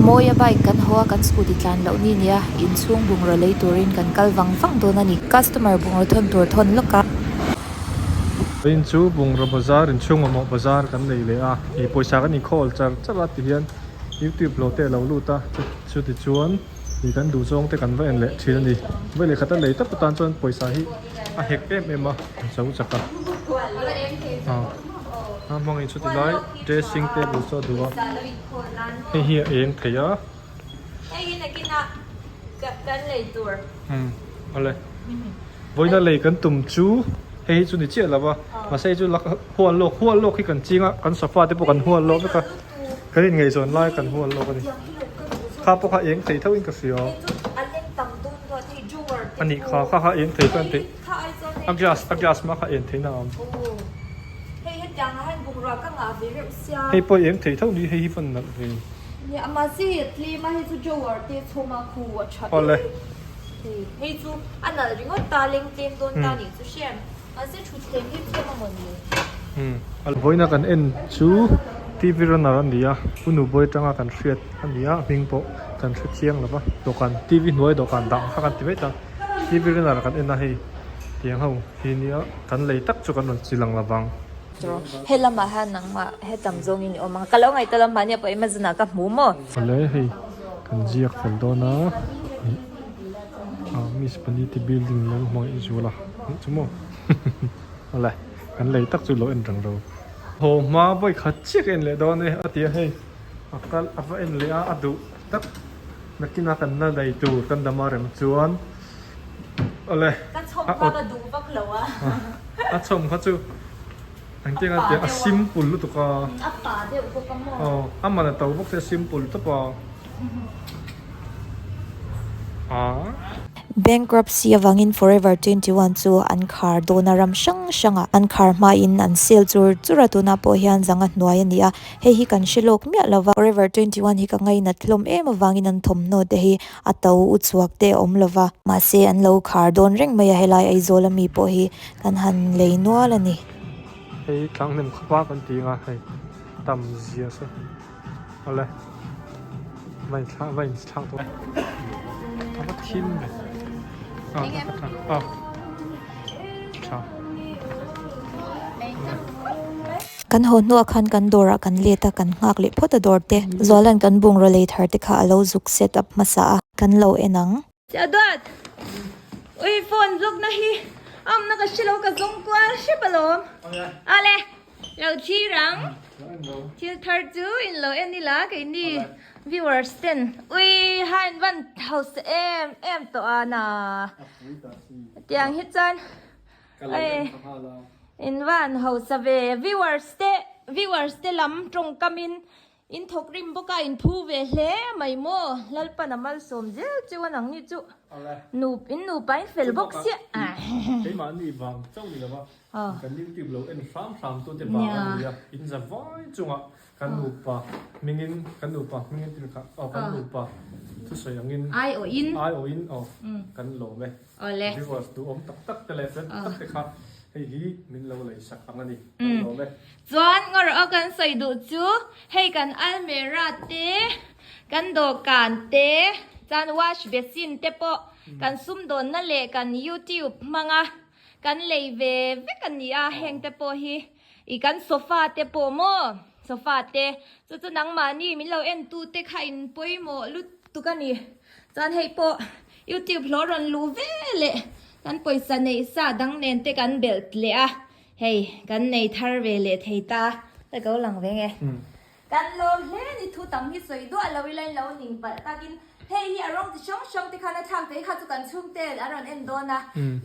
Mawia bike kan haw a, kan scooty tlan loh ni nia, inchhung bungraw lei turin kan kal vang vang dawn a ni. Customer bungraw thawn tur thawn lawk a. Vawiin chu bungraw bazar inchhung mamawh bazar kan nei leh a, ih pawisa kan inkhawl char char a tihian youtube lo te a lo lut a, chuti chuan ih kan duhzawng te kan va en leh thin a ni. Vawi leh khat a lei tawp atan chuan pawisa hi a hek em em a, a zo chak a. A hmangin chuti lai dressing table chu a duh a. Hei hi a eng thei a. Hei hi nakinah kan lei tur. Umm awle. Vawiina lei kan tum chu hei hi chu ni chiah lo va, mahse hei chu hual lawk hual lawk hi kan ching a, kan sofa te pawh kan hual lawk vek a, kan inngaihzawn lai kan hual lawk a ni. Kha pawh kha eng thei tho in ka hria. A nih kha, kha kha eng thei chuan theih a glass a glass hma kha en theihna a awm. Hei hetiang ah hian bungrua ka ngah ve reuh sia. Hei pawh eng thei tho ni hei hi van nalh ve. Nia mahse hei a tlem a hei chu drawer te chhawm a khu a tha Awle. Hei hei chu a nalh ringawt ta leng tlem dawn ta nih chu hrem mahse thutthleng hi chhawm a mawn le. Umm vawiina kan en chu TV runner a ni a u nubawi atanga kan hriat a ni a hming pawh kan hre chiang lo va dawhkan TV hnuai dawhkan dah ang kha kan ti mai ta TV runner kan en a hei tiang ho hi nia. Kan lei tak chu kan rawn chi lang lo vang. He lamah hian nangmah hetam zawngin i awm ang. Ka lo ngaih ta lo mahni pawh Amazon ah ka hmu maw? Awle hei kan ziak fel dawn a ih ah Miss Paniti building lo hmangaih zual a nih chu maw awle kan lei tak chu lo en reng ro. Haw hma vawi khat chiah ka en leh dawn e a ti a hei a kal a va en leh a a duh tak nakinah kan la lei tur kan dam a rem chuan. Awle. Ka chhawm kha ka duh vak lo a. A chhawm kha chu engtin a tia a simple lutuk a. A pa deuh bawk a maw. Aw a man a to bawk sia simple tawp a. Aa. Bankruptcy avangin Forever 21 chu an khar dawn a ram hrang hrangah an khar hmain an sale chur chur a tunah pawh hian zanga hnuai a ni a hei hi kan hre lawk miah lo va Forever 21 hi ka ngainat hlawm em avangin an thawmhnaw te hi A to u chhuak te a awm lova. Mahse an lo khar dawn reng mai a helai Aizawl ami pawh hi kan han lei nual a ni. Hei tlanghnem khawpa kan ti anga hei tam zia se awle va in thlak va in thlak tawh a va thim ve a a tha. Kan haw hnuah khan kan dawrah kan let a, kan nghak leh phawt a dawr te. Zuala'n kan bungraw lei thar te kha a lo zuk set up hmasa a, kan lo en ang. Tia duat, ui phone vlog na hi a awmna ka hrelo ka zawng kual hrep alawm. Awle, lo thlir ang. Thil thar chu in lo en ila keini viewers ten. Ui hain van hausa em em tawh a na. Tiang hi chuan. In van hausa ve viewers te viewers te lam tawngkam in in thawk rim bawk a in phu ve hle mai maw Lalpan a malsawm zel chu a nang ni chu nu in nupa in fel bawk sia Keimahni vang chauh ni lova kan YouTube lo en hram hram tu te vang a nia in za vai chungah Kan nupa hmingin, kan nupa hmingin tin kha, aw kan nupa thusawi angin, Ai awh in, ai awh in aw kan lawm e. Awle. Viewers duhawm tak tak te leh fel tak te kha hei hi min lo lei sak ang a ni, kan lawm e. Chuan ngawrh aw kan sawi duh chu hei kan almera te, kan dawhkan te, chuan wash basin te pawh kan sumdawnna leh kan youtube hmanga kan lei ve vek a ni a, heng te pawh hi. I kan sofa te pawh maw? Sofa te. Chu chu nangmahni min lo en tu te kha in pawimawh lutuk a ni. Chuan hei pawh YouTube hlawh rawn luh ve leh kan pawisa neih sa dang nen te kan belh leh a. Hei kan nei thar ve leh thei ta. Hei ka lo lang ve nge. Kan lawm hle ni thu tam hi sawi duah lo ila in lo ning palh takin hei hi a rawng chi hrang hrang te khan a thlak te kha chu kan chhungte an rawn en dawn a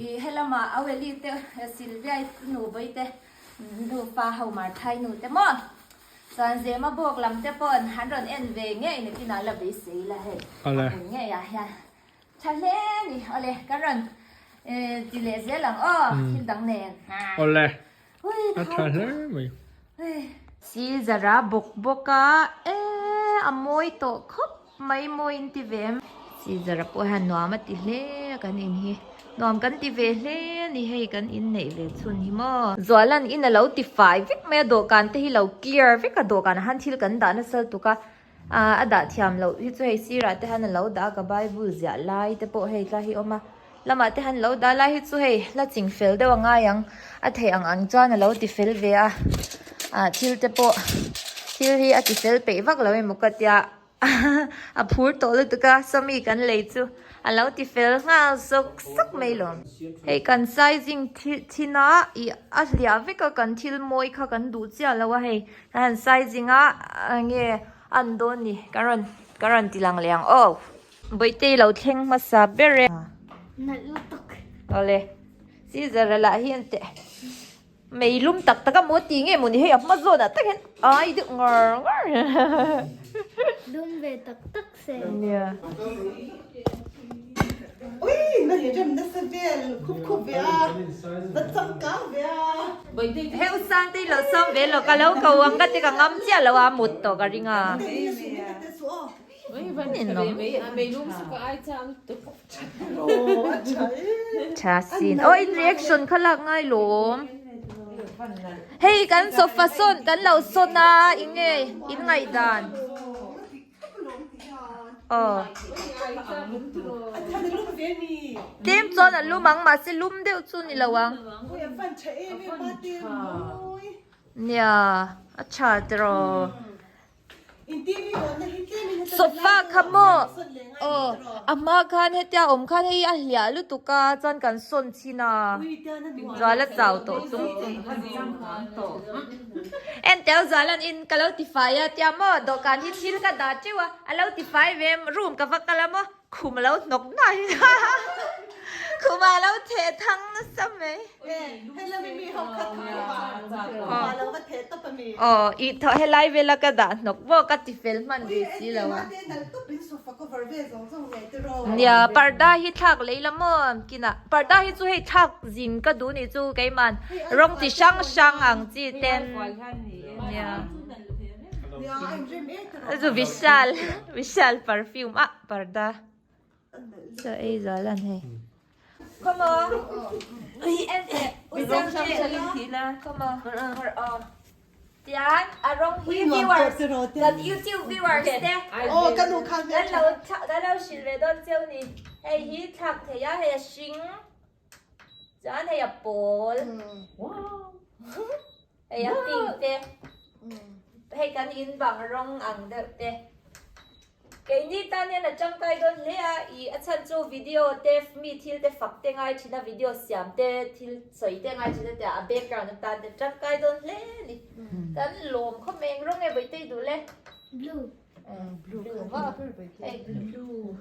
ih helama Aweli te Sylvia nu vawi te nufa ho Marthai nu te maw chuan Zema bawk lam te pawn an rawn en ve ngei nakinah la beisei ila hei a hmun ngeiah hian tha hle ni awle kan rawn ti leh zel ang aw thil dang nen. Awle. A tha hle mai. Caesar a bawk bawk a, e a mawi tawh khawp mai mawi in ti ve em. Caesar a pawh hian nuam a ti hle a kan in hi, nuam kan ti ve hle a ni hei kan in neih ve chhun hi maw. Zualan in a lo ti fai vek mai a dawhkan te hi lo clear vek a dawhkan ah han thil kan dah nasa lutuk a. A dah thiam loh hi chu hei sirah te hian a lo dah a ka bible ziah lai te pawh hei tlai hi a awm a lamah te hian a lo dah lai hi chu hei la ching fel deuh a ngai ang a theih ang ang chuan a lo ti fel ve a ah thil te pawh thil hi a ti fel peih vak lo emaw ka tia a phur tawh lutuk a sawmi kan lei chu a lo ti fel nghal sawk sawk mai lawm. Hei kan sizing thin a ih a hliah vek a kan thil mawi kha kan duh chiah lo a hei kan han sizing a enge a an dawn ni ka rawn ka rawn ti lang leh ang aw Bawihte i lo thleng hmasa ber e. Nalh lutuk. Awle Caesar a lah hian teh. Mei lum tak tak a maw ti nge maw ni hei a hma zawn ah tak hian ai deuh ngar ngar. Lum ve tak tak se. Nia. Ui na hi rem nasa vel khup khup ve a na changkang ve a. Hei u Sangte i lo sawm ve lo ka lo ko ang ka ti ka ngam chiah lo a mut tawh ka ring a. Tha sin aw in reaction kha lak ngai lawm hei kan sofa sawn kan lo sawn a eng nge in ngaihdan aw tlem chuan a lum ang mahse lum deuh chu ni lo ang nia a tha tiraw. Sofa kha maw aw a hma khan hetia awm khan hei a hliah lutuk a chuan kan sawn chhin a zual a chau tawh chung chung entel zualan in ka lo ti fai a tia maw dawhkan hi thil ka dah teuh a a lo ti fai ve room ka va kal a maw khum a lo hnawk hnai khum ah a lo theh thang nasa mai aw ih thaw helai vela ka dah hnawk bawk a ti fel hman ve si lo a nia parda hi thlak lei la maw kinah parda hi chu hei thlak zin ka duh nih chu keiman rawng chi hrang hrang ang chi ten nia chu vishal vishal perfume ah parda chaw ei zal an hei come on ui en teh u sang te come on tian a rawng hi viewers kan youtube viewers te kan lo kan lo hrilh ve dawn cheu ni hei hi thlak thei a hei a hring chuan hei a pawl Hei a pink te, hei kan in bang rawng ang deuh te. Keini tan hian a tangkai dawn hle a, ih a chhan chu video te mi thil te fak te ngai thin a, video siam te thil sawi te ngai thin a tia a background atan te tangkai dawn hle a ni. Kan lawm khawp mai eng rawng nge Vaitei duh le? Blue. Blue maw? Hei blue.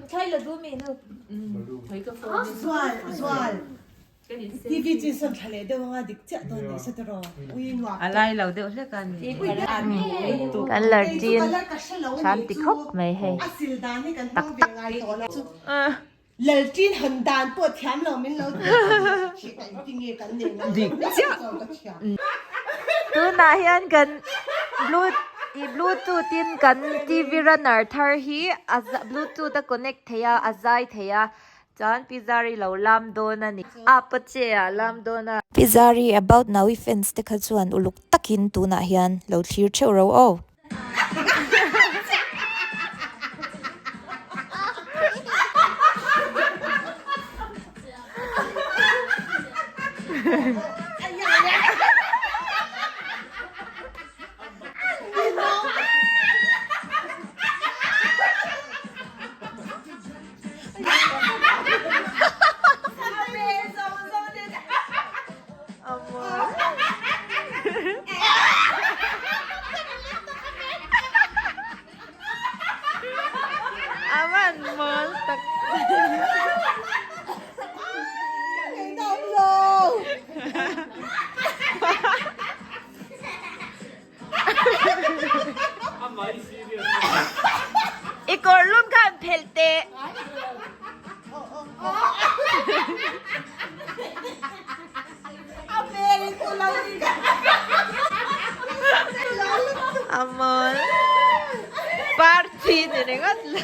Thlai la duh mi nu. Zual zual. TV chin sawn thla leh deuh anga dik chiah dawn tih se tiraw ui nuam A lai lo deuh hlek a ni. Kan lar tin than ti khawp mai hei. A sil dan hi kan hmang ve ngai tawh lo chu lal tin han dan pawh thiam lo min lo ti ka engtin nge kan nei ngai Dik chiah. Tunah hian kan bluetooth in kan TV runner thar hi a bluetooth a connect thei a a zai thei a Chuan Pi Zari lo lam dawn a ni. A pa che ah lam dawn a. Pi Zari about Naui fans te kha chuan uluk takin tunah hian lo thlir theuh ro aw. Aman mawl tak. I kawr lum khan phelh teh. A mawl. Party ni ringawt lo.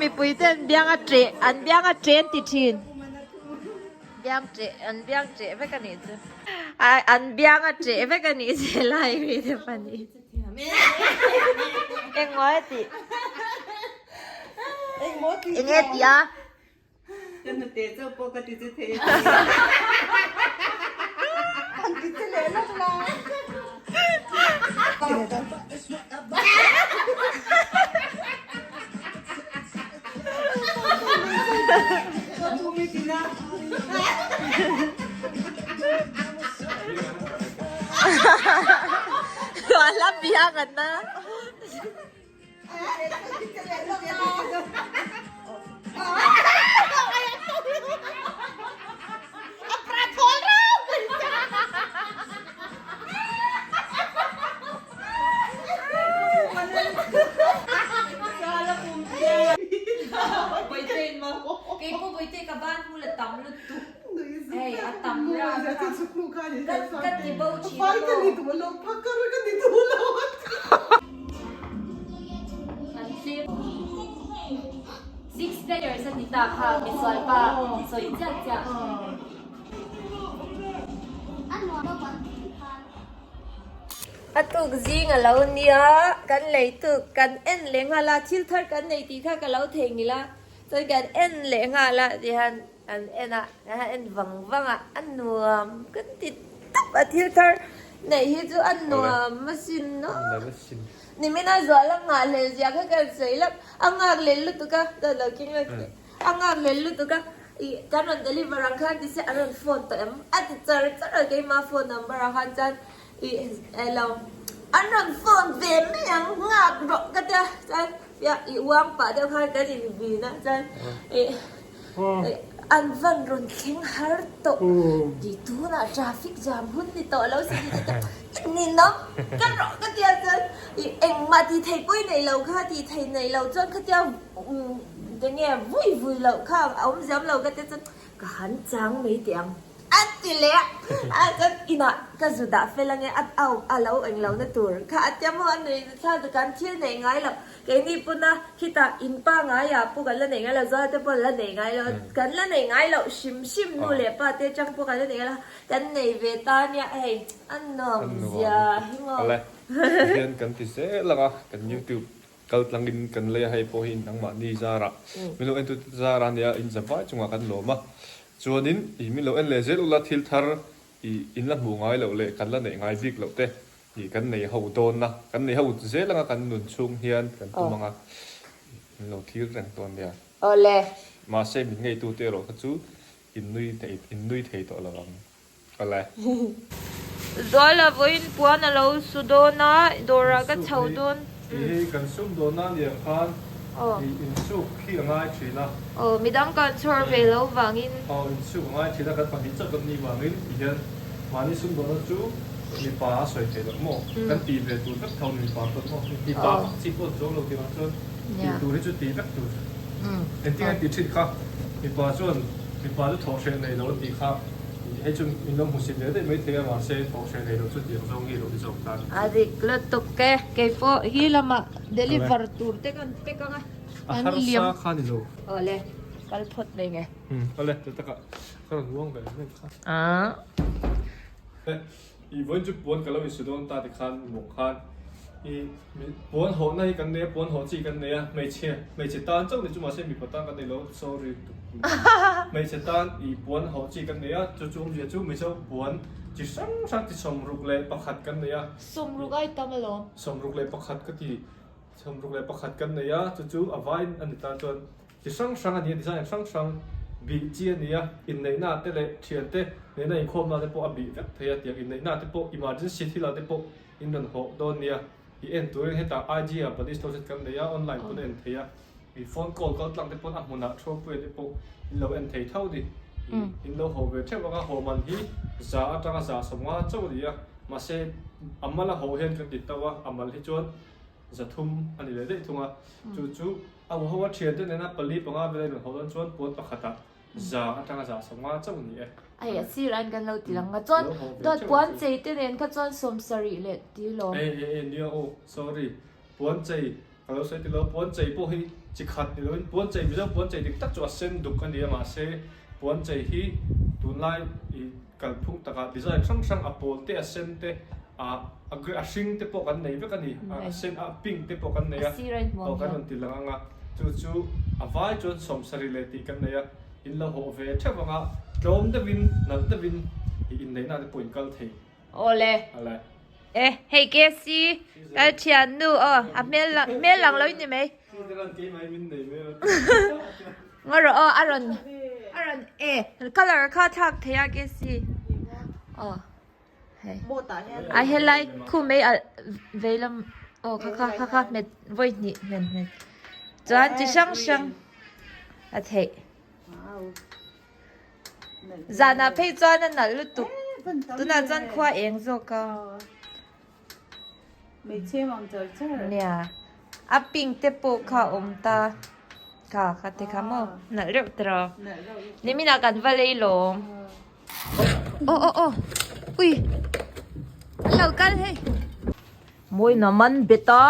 mipui ten biang a ṭeh an biang a ṭen ti ṭhin. Biang ṭeh an biang ṭeh vek a nih chu. An biang a ṭeh vek a nih che lai mi te pahnih. Engmaw a tih? Enge a tih a? Ka hnute chauh pawh ka ti che thei a ti. An ti che leh lawk la. Ala biang an na. Six players a ti ta kha misual pa sawi chiah chiah. A tuk zing a lo nia, kan lei tuk kan en leh nghal a, thil thar kan nei tih kha ka lo thei ngil a, chuan kan en leh nghal a tihian kan en a, kan han en vang vang a, a nuam kan ti tawp a thil thar neih hi chu a nuam asin aw. Nimina zual a nghah hlel zia kha kan sawi lap, a nghak lel lutuk a, dawt lo king lak teh, a nghak lel lutuk a, ih kan rawn deliver ang khan ti se an rawn phone tawh em? A ti char char a keima phone number ah khan chuan ih elo an rawn phone ve mai ang nghak rawh ka tia chuan ih uang pah deuh khan kan invin a chuan ih An van rawn thleng har tawh ti tunah traffic jam hun ni tawh lo si ti te ni no ka rawh ka tia chuan i engmah ti thei pawh i nei lo kha ti thei nei lo chuan khatia enge vui vui loh kha a awm ziam lo ka tia chuan ka han chang mai teh ang. A ti leh a, a chuan inah ka zu dah fel ange a au a lo eng lo na tur kha a tia maw a nui thla chu kan thil neih ngai lo keini puna khitah in pa ngaiah pawh kan la neih ngai lo zual te pawh la neih ngai lo kan la neih ngai loh hrim hrim nu leh pa te atang pawh kan la neih ngai lo kan nei ve ta nia hei a nuam zia hi maw. Awle hian kan ti zel ang a kan youtube kal tlangin kan lei a hei pawh hi nangmahni zarah min lo entute zarah ania in za vai chungah kan lawm a Chuanin i min lo en leh zel ula thil thar i in la hmuh ngai loh leh kan la neih ngai bik loh te i kan nei ho dawn a, kan nei ho zel anga kan nun chhung hian kan tum anga min lo thlir reng dawn nia. Awle. Mahse min ngeitu te erawh kha chu in nui thei in nui thei tawh lo ang. Awle. Zuala vawiin puan a lo su dawn a, dawrah ka chho dawn. Tih hi kan sum dawn a nia khan i insuk khi a ngai thin a. Aw, midang kan chhawr ve lo vangin. Aw, insuk a ngai thin a, kan pahnih chauh kan nih vangin ti hian mahni sum dawn a chu mipa a sawi theih loh maw? Kan tih ve tur vek tho ni mipa chuan maw? Mipa vak chi pawh an zawng lo tih vang chuan tih tur hi chu tih vek tur. Engtin a tih thin kha mipa chuan mipa chu thawh hreh nei lo a tih kha. Hei chu min lo hmusit leh daih mai thei a, mahse thawh hreh nei lo chu tiang zawng hi lo ni zawk ta. A dik lutuk e, keipawh hi lamah deliver tur te kan pek ang a. A harsa kha ni lo. Awle, kal phawt mai nge. Umm, awle, chu takah ka rawn uang ve mek kha. Aah. I vawiin chu puan ka lo insu dawn ta tikhan mawh khan i puan hawhna hi kan nei a, puan hawh chi kan nei a, hmeichhe hmeichhe tan chauh ni chu mahse mipa tan kan nei lo, sorry hmeichhe tan i puan hawh chi kan nei a, chu chu awmzia chu Mizo puan chi hrang hrang chi 61 kan nei a. 60 ai tam alawm. 61 ka ti, 61 kan nei a, chu chu a vain a ni tan chuan Chi hrang hrang a ni a, design hrang hrang bih chi a ni a, inneihna te leh thiante nena inkhawmna te pawh a bih vek thei a, tiang inneihna te pawh emergency thilah te pawh in rawn hawh dawn nia. I en turin hetah IG ah Buddy Store set kan nei a, online pawn a en thei a, i phone call kal tlang te pawn a hmunah Thuampuia te pawh in lo en thei tho ni. I in lo hawh ve theuh ang a, hawh man hi za atanga 150 chauh a ni a, mahse a mal a hawh hian kan ti tau a, a mal hi chuan 300 a ni leh daih thung a, chu chu A u ho a thiante nena pali panga vel a rawn haw dawn chuan puan pakhatah za atanga 150 chauh a ni e. Hei a sir an kan lo ti lang a chuan dawt puan chei te nen kha chuan 70 leh ti lawm. E e e nia aw sorry puan chei Ka lo sawi tilo, puan chei pawh hi chi khat ni loin puan chei Mizo puan chei dik tak chu a sen duk a ni a mahse puan chei hi tunlai ih kalphung takah design hrang hrang a pawl te a sen te ah a a hring te pawh kan nei vek a ni a sen a pink te pawh kan nei a aw kan rawn ti lang ang a chu chu a vai chuan sawmsarih leh tih kan nei a in lo hawh ve theuh ang a tlawm deuhin nalh deuhin ih inneihna te pawh in kal thei. Awle. Awle. E hei KC kal thian nu aw a hmel lang hmel lang lo in ni mai. Ngaw rawh aw a rawn a rawn e colour kha thlak thei a KC aw hei a helai khu mai alh veilam aw kha kha kha kha hmet vawi hnih hmet hmet chuan chi hrang hrang a theih. Zanah phei chuan a nalh lutuk tunah chuan khua eng zawk a nia a pink te pawh kha a awm ta kha kha te kha maw nalh reuh tawh a niminah kan va lei lawm aw aw aw ui an lo kal hei mawi na man bet a.